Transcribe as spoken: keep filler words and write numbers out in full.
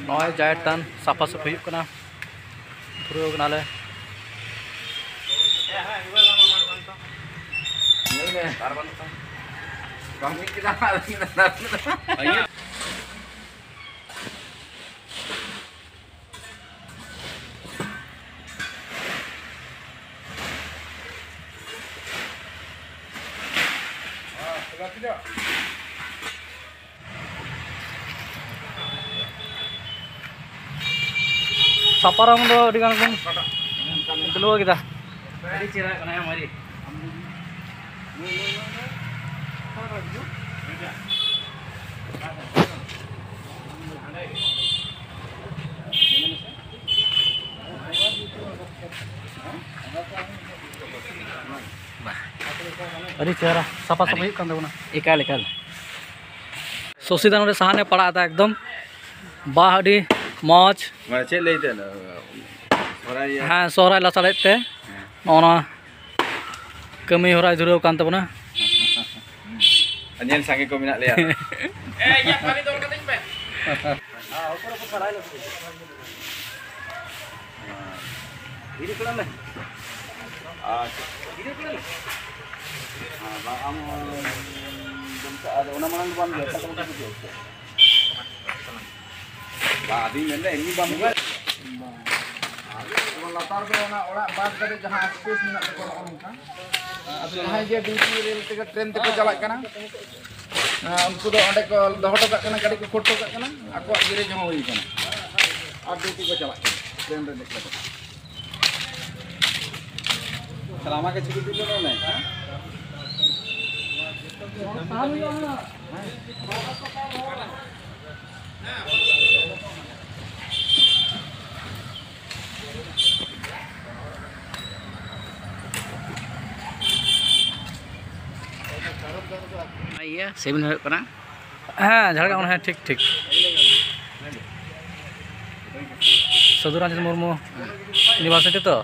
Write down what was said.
ᱱᱚᱜᱼᱚᱭ ᱡᱟᱦᱮᱨ ᱛᱷᱟᱱ ᱥᱟᱯᱷᱟ ᱥᱟᱹᱯᱷᱤ ᱦᱩᱭᱩᱜ ᱠᱟᱱᱟ, ᱫᱷᱩᱨᱟᱹᱣ ᱠᱟᱱᱟᱞᱮ᱾ ᱥᱟᱯᱟᱨᱚᱢ ᱫᱚ ᱟᱹᱰᱤ ᱜᱟᱱ ᱵᱚᱱ ᱰᱷᱤᱞᱣᱟᱹ ᱠᱮᱫᱟ᱾ ᱟᱹᱰᱤ ᱪᱮᱦᱨᱟ ᱠᱟᱱᱟ ᱢᱟᱹᱨᱤᱪ᱾ ᱟᱹᱰᱤ ᱪᱮᱦᱨᱟ ᱥᱟᱯᱷᱟ ᱥᱟᱹᱯᱷᱤ ᱦᱩᱭᱩᱜ ᱠᱟᱱ ᱛᱟᱵᱚᱱᱟ᱾ ᱮᱠᱟᱞ, ᱮᱠᱟᱞ᱾ ᱥᱚᱥᱤ ᱫᱟ ᱱᱚᱰᱮ ᱥᱟᱦᱟᱱᱮ ᱯᱟᱲᱟᱜ ᱮᱫᱟ ᱮᱠᱫᱚᱢ᱾ ᱵᱟᱦ, ᱟᱹᱰᱤ ᱢᱚᱡᱽ᱾ ᱢᱟᱱᱮ ᱪᱮᱫ ᱞᱟᱹᱭ ᱛᱮ? ᱥᱚᱦᱨᱟᱭ ᱤᱭᱟᱹ? ᱦᱮᱸ, ᱥᱚᱦᱨᱟᱭ ᱞᱟᱥᱟᱲᱦᱮᱫ ᱛᱮ ᱱᱚᱜᱼᱚ ᱱᱚᱣᱟ ᱠᱟᱹᱢᱤ ᱦᱚᱨᱟᱭ ᱫᱷᱩᱨᱟᱹᱣ ᱠᱟᱱ ᱛᱟᱵᱚᱱᱟ᱾ ᱟᱨ ᱧᱮᱞ ᱥᱟᱸᱜᱮ ᱠᱚ ᱢᱮᱱᱟᱜ ᱞᱮᱭᱟ᱾ ᱮ, ᱤᱧᱟᱹᱜ ᱯᱟᱹᱱᱤ ᱫᱚᱦᱚ ᱠᱟᱹᱛᱤᱧ ᱯᱮ᱾ ᱫᱷᱤᱨᱤ ᱠᱚᱲᱟ ᱞᱮ᱾ ᱟᱪᱪᱷᱟ᱾ ᱫᱷᱤᱨᱤ ᱠᱚᱲᱟ ᱞᱮ᱾ ᱦᱮᱸ, ᱵᱟᱝ, ᱟᱢ, ᱟᱫᱚ ᱚᱱᱟ ᱢᱟᱲᱟᱝ ᱫᱚ ᱵᱟᱢ ᱡᱚᱢ ᱠᱟᱫᱟ, ᱵᱟᱢ ᱵᱩᱡᱷᱟᱹᱣ ᱠᱮᱫᱟ᱾ ᱵᱟᱝ, ᱟᱫᱚᱧ ᱢᱮᱱᱫᱟ ᱮᱢᱱᱤ ᱵᱟᱢ ᱵᱩᱡᱷᱟᱹᱣ᱾ ᱟᱫᱚ ᱞᱟᱛᱟᱨ ᱫᱚ ᱚᱱᱟ ᱚᱲᱟᱜ ᱵᱟᱫ ᱠᱟᱛᱮ ᱡᱟᱦᱟᱸ space ᱢᱮᱱᱟᱜ ᱛᱟᱠᱚᱣᱟ ᱱᱚᱜᱼᱚ ᱱᱚᱝᱠᱟ᱾ ᱟᱫᱚ ᱡᱟᱦᱟᱸᱭ ᱜᱮ duty ᱨᱮᱞ ᱛᱮᱜᱮ, train ᱛᱮᱠᱚ ᱪᱟᱞᱟᱜ ᱠᱟᱱᱟ, ᱦᱮᱸ, ᱩᱱᱠᱩ ᱫᱚ ᱚᱸᱰᱮ ᱠᱚ ᱫᱚᱦᱚ ᱦᱚᱴᱚ ᱠᱟᱜ ᱠᱟᱱᱟ, ᱜᱟᱹᱰᱤ ᱠᱚ ᱠᱷᱳᱲ ᱦᱚᱴᱚ ᱠᱟᱜ ᱠᱟᱱᱟ, ᱟᱠᱚᱣᱟᱜ garage ᱦᱚᱸ ᱦᱩᱭ ᱠᱟᱱᱟ, ᱟᱨ duty ᱠᱚ ᱪᱟᱞᱟᱜ ᱠᱟᱱᱟ train ᱨᱮ ᱫᱮᱡ ᱠᱟᱛᱮ᱾ ᱛᱟᱦᱞᱮ ᱟᱢᱟᱜ ᱜᱮ ᱪᱷᱩᱴᱤ ᱫᱤᱞᱳ ᱱᱚᱰᱮ, ᱦᱮᱸ? ᱤᱭᱟᱹ, ᱥᱮᱵᱷᱮᱱ ᱦᱩᱭᱩᱜ ᱠᱟᱱᱟ᱾ ᱦᱮᱸ, ᱡᱷᱟᱲᱜᱨᱟᱢ, ᱦᱮᱸ, ᱴᱷᱤᱠ, ᱴᱷᱤᱠ᱾ ᱥᱟᱹᱫᱷᱩ ᱨᱟᱢᱪᱟᱸᱫᱽ ᱢᱩᱨᱢᱩ university ᱛᱚ᱾